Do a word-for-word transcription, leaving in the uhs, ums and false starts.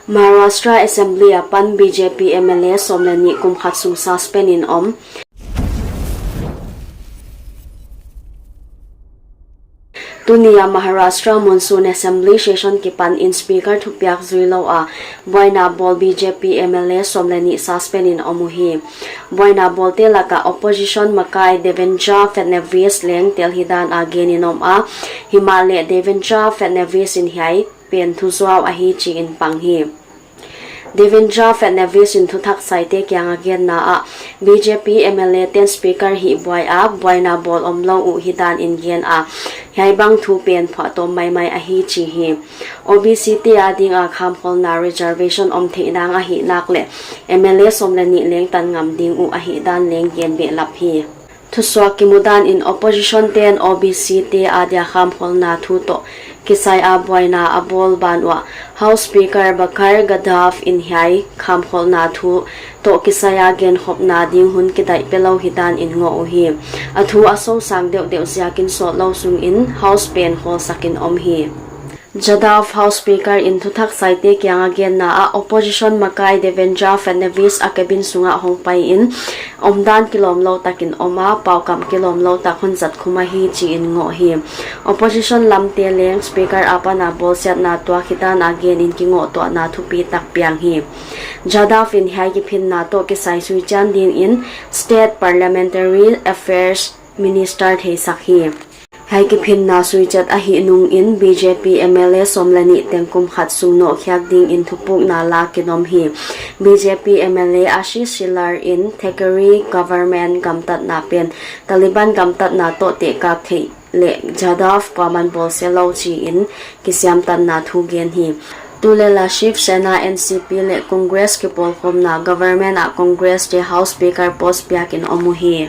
Maharashtra Assembly apan B J P M L A sawm leh nih kum khat sung suspend in om. Tuni a Maharashtra Monsoon Assembly Session kipan in Speaker thupiak zui lou a buaina bawl B J P M L A sawm leh nih suspend in om uhi. Buaina bawlte laka Opposition makai Devendra Fadnavis leng tel hidan a gen in om a, himahleh Devendra Fadnavis in hiai pen thuzuau ahi chi in pang hi. Devendra Fadnavis in thuthak saite kianga genna ah, B J P M L A ten Speaker hih buai a buaina bawl omlou uh hidan in gen a, hiai bang thu pen phuahtawm maimai ahi chi hi. O B C te adinga khamkholna reservation om theih ding ahih nak leh M L A sawm leh nih leng tan ngam ding uh ahihdan leng gen behlap hi. Thusuak kimudan in Opposition ten O B C te adia khamkholna thu toh kisai a buaina a bawl ban uah, House Speaker Baker Jadhav in hiai khamkholna thu toh kisai a genkhopna ding hun kidaih pelou hidan in ngoh uhi. A thu a sousang deuhdeuh ziakin sawtlou sungin House pen khawlsak in om hi. Jadhav House Speaker in thuthak saite kianga genna ah Opposition makai Devendra Fadnavis a cabin sungah hongpai in omdan kilawmlou takin om a, paukam kilawmlou tak hon zat khum ahi chi in ngoh hi. Opposition lamte leng Speaker apana bawlsiatna tuak hidan a gen in kingohtuahna thupi tak piang hi. Jadhav in hiai kiphinna toh kisai suichian dingin State Parliamentary Affairs Minister theisak hi. Hiai kiphinna suichat ahih nungin B J P M L A sawm leh nih teng kum khat sung nawhkhiak dingin thupukna lak in om hi. B J P M L A Ashish Chillar in Thackeray government gamtatna pen Taliban gamtatna toh tehkak theih leh Jadhav kuaman bawlsia lou chi in kisiamtanna thu gen hi. Tulel a Shiv Sena, N C P leh Congress kipawlkhawmna government ah Congress te House Speaker post piak in om uhi.